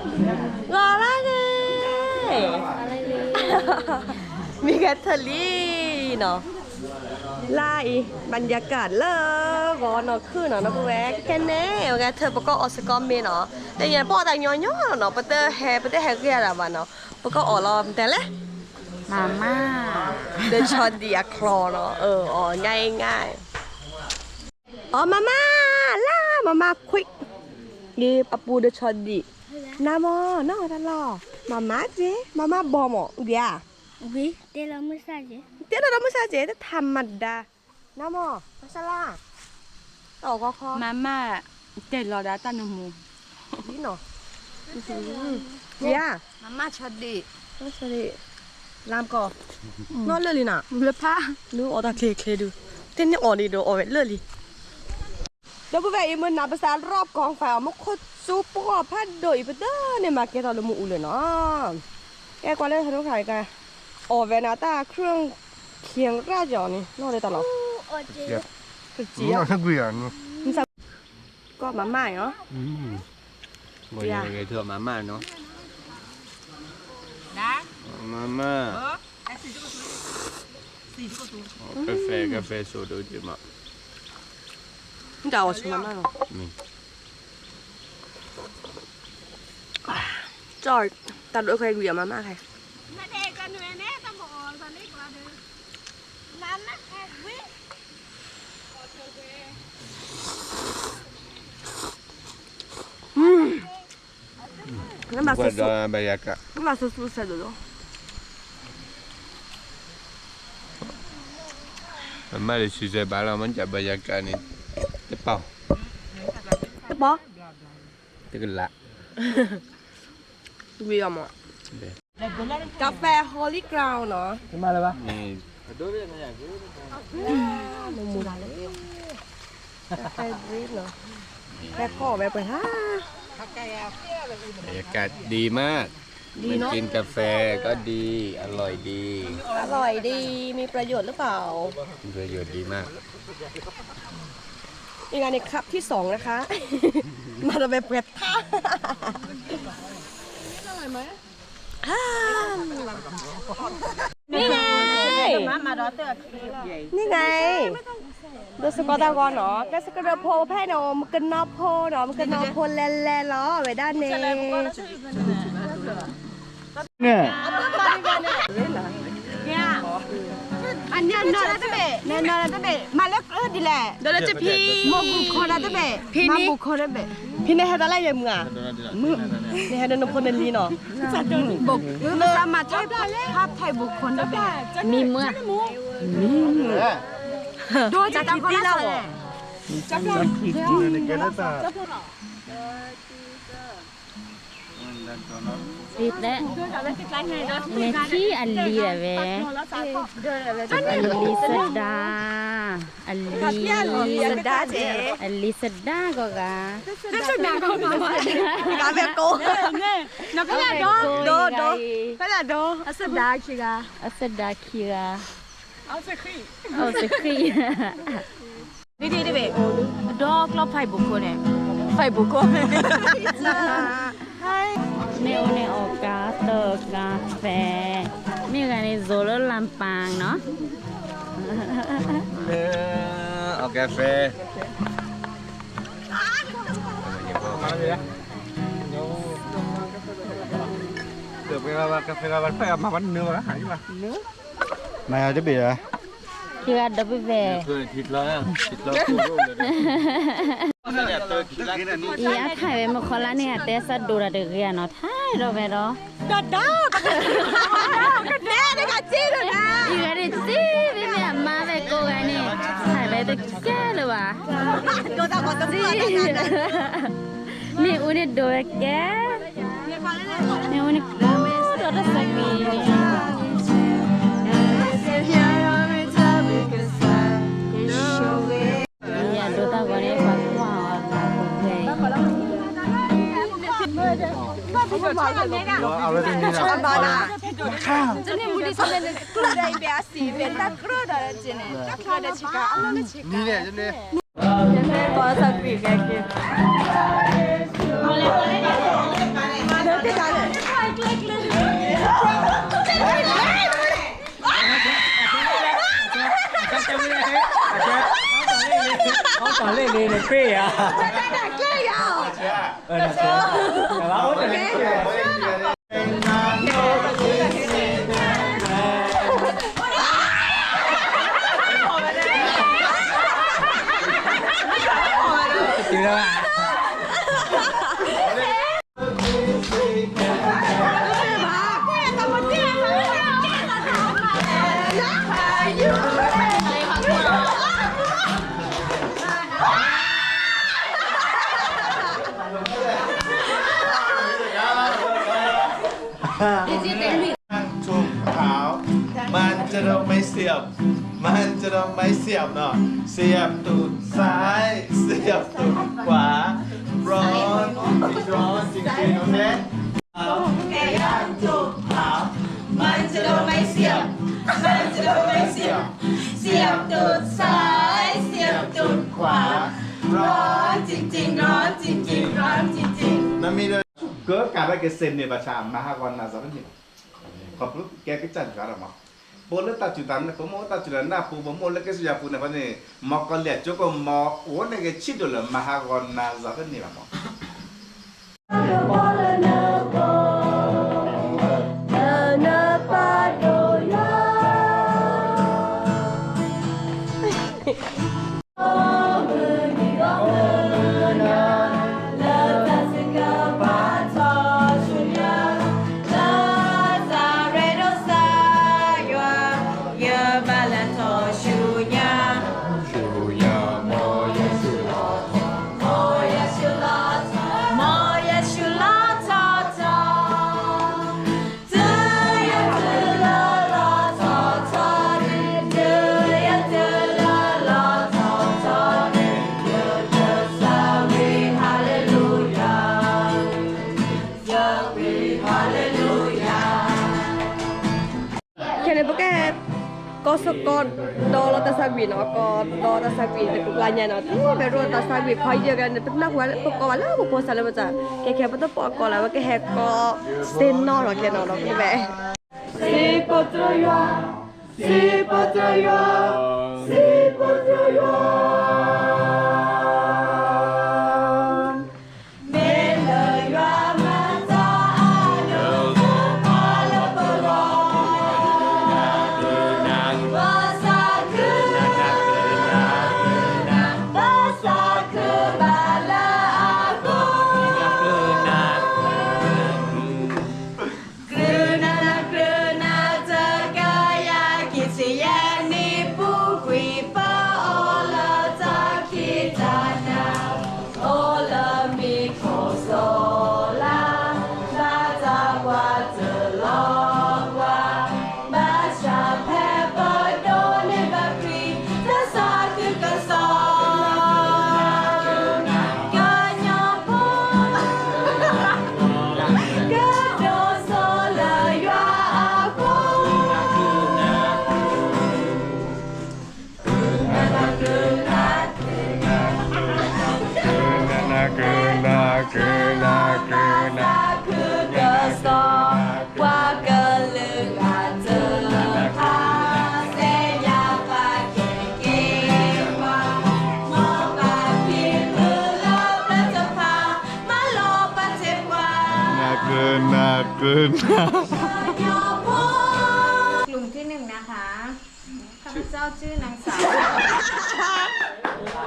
ဂီၤလၢဂ့ၤ, မ့ၢ်ဂဲၤထၢၣ်လံနီၤ, လါအံၤ ဘၣ်ယၤကၣ်လၢဂီၤနီၢ်ခုၣ်နီၤ နီၢ်ပုၢ်ဝဲၢ် ခဲန့ၣ် ဂဲၤထၢၣ် ပကအီၣ်စ့ၢ်ကီးမ့ၤနီၤ, တညါပအီၣ်တၢ်ညီညီနီၤ ပတဟဲ ပတဟဲဂ့ၤဒၣ်ဘၣ်နီၤ, ပကအီၣ်လီၤ မတဲလဲၣ်, မၤမၢ်, ဒီးဆီဒံၣ်အချီနီၤ, အီၣ် ง่ายๆ, အီၣ် မၤမၢ်, လါ မၤမၢ်ခွံ, အပူၤဒီးဆီဒံၣ်, နမ့ၢ် နီၢ်တၢ်လီၢ်, မၤမၢ်က့ၤ မၤမၢ်ဘီမ့ၢ် ဝံၤဧါ, တဲလီၤမုၢ်ဆါက့ၤ တဲလီၤဒီးမုၢ်ဆါက့ၤ တထးမဒါ, နမ့ၢ် မဆါလါ, တအီၣ်ဂီၤခီ, မၤမၢ်, တဲလီၤဒၣ်တၢ်နမူ, ဝံၤနီၤ, ဝံၤဧါ, မၤမၢ်ဆီဒံၣ်, ဆီဒံၣ်, လါမကီၢ်, နီၢ်လၢာ်လံနီၤ, လၢဖး, နအီၣ်တၢ်ချ့ချ့ဒုး, တဲန့ၢ်အီၣ်ဒံးဒီးအီၣ်ဝဲလၢာ်လံ ဒီပုၢ်ဝဲၢ်အံၤ မ့ၢ်နၤပစးရီၣ်ကီၢ်ဖးအီၤ မ့ၢ်ခိၣ်စူပှီၢ်ဖးဒိၣ်အံၤ ပတန့ၢ်မၤကဲထီၣ်လၢမ့ၣ်အူလၢၤနီၤ, ကဲကွၢ်လၢဟဲဒိၣ်ခါအံၤကါ, အီၣ်ဝဲနၤတၢ် เครื่องเคียง ရၢ်ကီၤန့ၣ် နီၢ်လၢတၢ်လီၤ, ကစံး, ကီၢ်မၤမၢ်နီၤ, မၤမၢ်နီၤ, ကဖဲ ကဖဲစိးဒိၣ်က့ၤမး, တၢ်အီၣ်ဆိမၤမၢ်နီၤ ကၠီၣ်, တၢ်ဒိၣ်ခွဲးကွံာ်အီၤမၤမၢ်ခဲ, နဘၣ်ဆူၣ်ဆူၣ်ဆဲးဒိၣ်ဒိၣ်, မၤလၢဆူၣ်ဆဲးဘၣ်လီၤ မ့ၢ်ကဘၣ်ယၤကးန့ၣ်, တပီၤ, တပီၤ, တကလး, ဝံၤအီၤမး, ကဖဲ Holy Crown နီၤ, မၤလၢၤဘၣ်, နမူဒါလၢ กาแฟดริปเหรอ แค่พ่อแม่เปิดฮะ บรรยากาศดีมาก ดีเนอะ มากินกาแฟก็ดี อร่อยดี อร่อยดี มีประโยชน์หรือเปล่า มีประโยชน์ดีมาก นี่ไงในคัพที่สองนะคะ มาทำไมเปิดท่า นี่ไง นี่ไง ဒီးစကီတၢ်ဂီၤနီၤ ကဲစကရၢဖိဖဲနီၤ မကနီဖိနီၤ မကနီဖိလဲၤလဲၤလီၤ ဝဲဒၣ်န့ၣ် န့ၣ် အန့ၣ်နီၤတဘ့ၣ် န့ၣ်နီၤတဘ့ၣ် မၤလၢဒ်လဲၣ် ဒီးလၢတဖံ မၤဘူၣ်ခီနီၤတဘ့ၣ် ဖံန့ၣ် မၤဘူၣ်ခီတဘ့ၣ် ဖံန့ၣ်ဟဲတၢ်လၢယဲၢ်မုၢ်ဧါ မုၢ် န့ၣ်ဟဲဒီးနဖိနလံၤနီၤ ဘိၣ် မၤထီၣ် ဖးထီၣ်ဘိၣ်ခီတဘ့ၣ် မံမုၢ် မံမုၢ် ဒိၣ်တၢ်တၢ်ကီၢ်လၢ် တဲ မ့ၢ်ထံၣ်အလံၤဒၣ်ဝဲ အလံၤစဒါ အလံၤ အလံၤစဒါကီးဂၤ ဖဲလၢဒီး ဖဲလၢဒီး အစဒါခံဂၤ အစဒါခံဂၤ အစဃံ ဒီးကျီၢ်ဖးဘိၣ်ခိၣ်န့ၣ် ဖးဘိၣ်ခိၣ် မ့ၢ်အိၣ်န့ၣ်အီၣ်ကါသၢကါဖဲ မ့ၢ်ဂၤန့ၣ် ဇိုလၢလမ်းပန်းနီၤ အီၣ်ကါဖဲ ကါဖဲ မၤတဘ့ၣ်ဧါ ခံဂၤဒီပုၢ်ဝဲၢ် အံၤအထါဝဲမုၢ်ခီလါန့ၣ် အတဲစၢ်ဒိၣ်တၢ်တဂ့ၤနီၤ ထါဒီးဝဲဒီး ဒီးဒီး ကတဲတဂၤက့ၤဒီး အံၤဂၤန့ၣ်စံး မ့မ့ၢ်အမါဝဲကိးဂၤန့ၣ် ထါဝဲတကဲလၢၤဘၣ် မ့ၢ်အူန့ၣ်ဒိးဝဲကဲ မ့ၢ်အူန့ၣ် ဒီးတၢ်စကွံာ်န့ၣ် ယဒိးတၢ်ဂီၤန့ၣ် ပှၤကွၢ်အီၤလၢပူၤဖဲအံၤ တၢ်စကွံာ်ကဲက့ၤ ဒီး လ့ၣ်န့ၣ်နပ့ၢ်ဧါ, တၢ်ကျဲယၤ, တၢ်အိၣ်တန့ၣ် ถูกเผา มันจะต้องไม่เสียบ มันจะต้องไม่เสียบเนาะ เสียบตูดซ้าย เสียบตูดขวา ร้อน ร้อนจริงๆ โอเค ไก่ย่างถูกเผา มันจะต้องไม่เสียบ มันจะต้องไม่เสียบ เสียบตูดซ้าย เสียบตูดขวา ร้อนจริงๆ ร้อนจริงๆ ร้อนจริงๆ နမ့ၢ်ဒီး ကကးဘၣ်က့ၤစ့န့ၣ်ဘၣ်ဆၣ် မၤဟးဂီၤနၤစးတန့ၢ်ဘၣ်, ခီဖျိကဲကစၢ်ယွၤလီၤမး, ပအိၣ်လၢတၢ်စူၢ်တၢ်နာ် ပမ့ၢ်အိၣ်တၢ်စူၢ်တၢ်နာ်ပူၤ ပမ့ၢ်အိၣ်လၢကစၢ်ယွၤပူၤန့ၣ်ဃီန့ၣ် မ်ကီၢ်လံၢ်အကၠိကီၢ် မ်အိၣ်န့ၢ်က့ၤဆံးဒိၣ်လၢမၤဟးဂီၤနၤစးတန့ၢ်ဘၣ်မး ခဲန့ၣ် ပကဟဲ ကီၢ်စကီးဒီးလီၤတၢ်သးဝံၣ်နီၤ, ကီးဒီးတၢ်သးဝံၣ်တကူကျါညါနီၤ, တဝဲရိၣ်တၢ်သးဝံၣ်ခီယဲၢ်ကဲန့ၣ် ပနၢ်ဟူပကိးဘၣ်လၢပဖိသၣ်လၢပသး, ခဲခဲပတပိာ်အကိးလၢ ပကဟဲကီး စ့နီၢ်နီၤခဲနီၤနီၤ ပကဘဲ စံးပတြၢၤယွၤ, စံးပတြၢၤယွၤ, စံးပတြၢၤယွၤ မ့ၢ်လၢယွၤမၤတၢ်အါန့ၣ် ပသးခု, ပသးခုဘၣ်လၢအဃိ ကရုဏာ ကရုဏာ တကယၤခံဆံယဲၢ်နံၣ်ပူၤကွံာ် ပအိၣ်လၢတၢ်ခံးတၢ်နၤ, အိၣ်လၢမံၤခိၣ်စီၤလါ, ဘၣ်တၢ်ကွၢ်တလီၤကွၢ်, ဘၣ်ဆၣ်ဖဲပဒိးန့ၢ်ဘၣ်ခရံာ် တၢ်သးခုကစီၣ် ကညီဖိ ကဒိးဆိလၢယွၤအဃိ ကနၤ ကနၤ ကနၤ ကနၤ ကနၤ သးခုကစီၣ် ပှၤကလုာ်အါတဖၣ် သ့ၣ်ညါဘၣ်က့ၤက့ၤပှၤ မ်ပှၤခရံာ်ဖိလၢပျၢၤတဖၣ် မၤလီၤပာ်စ့ၢ်ပှၤ ကနၤ ကနၤ ကနၤ กลุ่มที่หนึ่งนะคะ ข้าพเจ้าชื่อนางสาว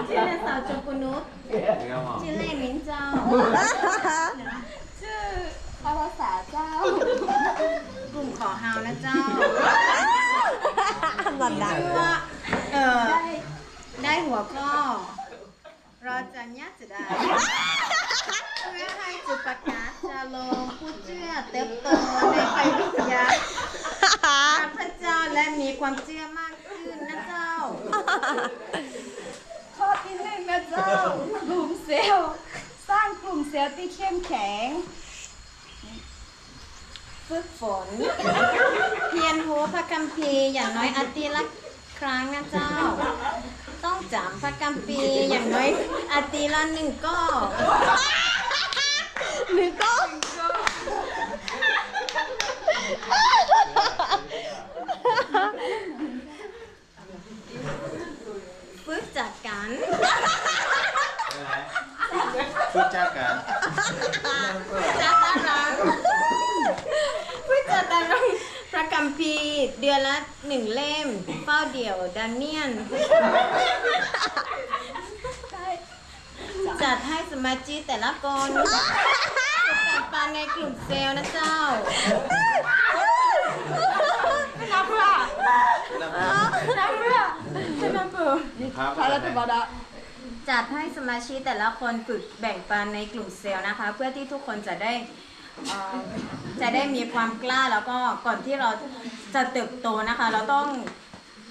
ชื่อนางสาวจงกุนุช ชื่อเล่นมินเจ้า ชื่ออรสาเจ้า กลุ่มขอฮาวนะเจ้า ชื่อว่า เอ่อ ได้หัวข้อ เราจะเนี้ยจะได้ เพื่อให้จุดประกาศจะลงผู้เชื่อเติบโตในไฟวิทยาข้าพเจ้าและมีความเชื่อมากขึ้นนะเจ้า ข้อที่หนึ่งนะเจ้า กลุ่มเซลล์ สร้างกลุ่มเซลล์ที่เข้มแข็ง ฝึกฝน เพียรรู้พระคัมภีร์อย่างน้อยอาทิตย์ละครั้งนะเจ้า ต้องจำพระคัมภีร์อย่างน้อยอาทิตย์ละหนึ่งข้อ หนึ่งข้อ ฝึกจากกัน เดือนละหนึ่งเล่ม เฝ้าเดี่ยว ดาเมียน จัดให้สมาชิกแต่ละคน แบ่งปันในกลุ่มเซลล์นะเจ้า จัดให้สมาชิกแต่ละคนฝึกแบ่งปันในกลุ่มเซลล์นะคะ เพื่อที่ทุกคนจะได้เอ่อจะได้มีความกล้า แล้วก็ก่อนที่เราจะเติบโตนะคะ เราต้อง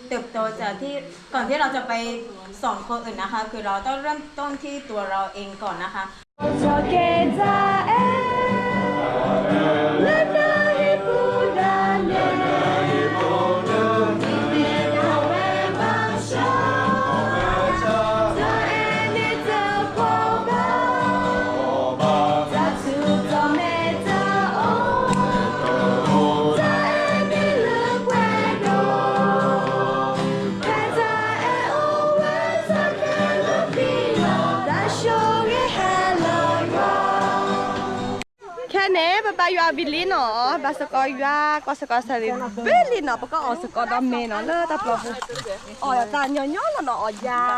เติบโตจากที่ก่อนที่เราจะไปสอนคนอื่นนะคะ คือเราต้องเริ่มต้นที่ตัวเราเองก่อนนะคะ ခဲန့ၣ် ပဘါယွၤဝံၤလံနီၤ, ဘါစ့ၢ်ကီးယွၤ ကီၢ်စ့ၢ်ကီးစၢ်လံ ဘ့ၣ်လံနီၤ, ပကအီၣ်စ့ၢ်ကီးဒီးမ့ၤနီၤ လၢတၢ်ပျီပူၤ, အီၣ်တၢ်ညီညီလီၤနီၤ, အီၣ်ယ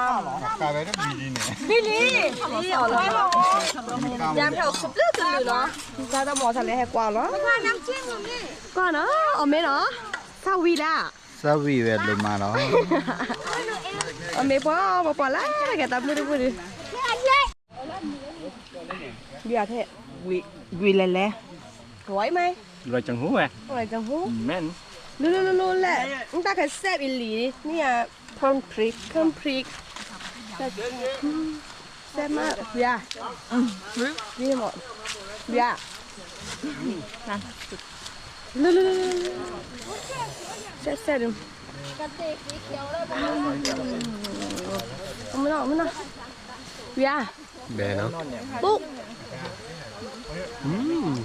ၤ, ဝံၤလံ, အီၣ်လီၤ, ယၤဖဲအီၣ်ခူပျၢၢ်တလုာ်နီၤ, တၢ်တမီၤတၢ်လဲၤဟဲကွၢ်လီၤ, ကွၢ်နီၤ, အီၣ်မ့ၤနီၤ, သၣ်ဝံၤဒၣ်, သၣ်ဝံၤဝဲလိာ်မးလီၤ, အီၣ်မ့ၤပှီၤပှီၤပှီၤလၢတၢ်ကဲတၢ်ဘျုးတဘျုးဒုး ဝံၤအထဲ, ဝံၤလဲၤလဲၤ, ဝံၤမး, လီၤကဟူဝဲ, လီၤကဟူ, မ့ၢ်, လူလူလူလူလဲၣ်, နတၢ်ကစဲးအံၤလံ, မ့ၢ်ဧါ, ခရံး, ခရံး, စဲးမး, ဝံၤ, ဝံၤမး, ဝံၤ, လူလူလူလူ, စဲးစဲးဒုး, မ့ၢ်နီၤ, မ့ၢ်နီၤ, ဝံၤဧါ, ဘဲနီၤ, ပူ, ဖံ, မ့ၢ်နီ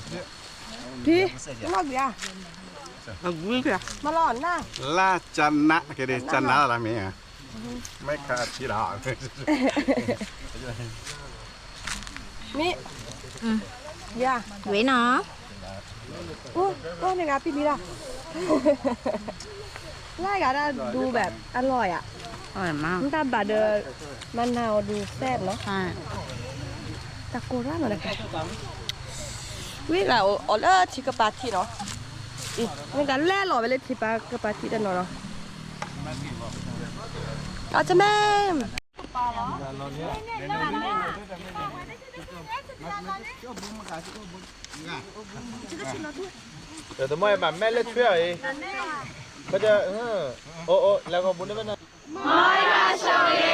ၤ, ဝံၤဧါ, မ့ၢ်နီၤ, လါ, လါကနး, ကနးလီၤမ့ၢ်ဧါ, မ့ၢ်ခါဖံလီၤ, မ့ၢ်, ဝံၤနီၤ, အိၣ်, အိၣ်န့ၣ်ဂၤပံလံလီၤ, လါဂၤဒၣ်ဒူဘၣ်အလီၢ်ယၤ, မ့ၢ်တၢ်ဘၣ်ဒီး, မနၤအီၤဒူစဲးနီၤ, တၢ်ကိၢ်ရၣ်နီၤ, ဝံၤဂၤအီၤလၢထံကပၤထံနီၤ, မ့ၢ်ဂၤလဲၤလီၤဝဲလၢထံကပၤထံတနီၤနီၤ, အီၣ်တမ့ၢ် တမ့ၢ်ဘၣ်မဲာ်လၢထွဲအီၤအံၤ, ဘၣ်ဒီး, အိၣ်အိၣ် လဲၤဂီၤဘူးန့ၣ်ဘၣ်န့ၣ်, မ်ယွၤဆိၣ်ဂ့ၤ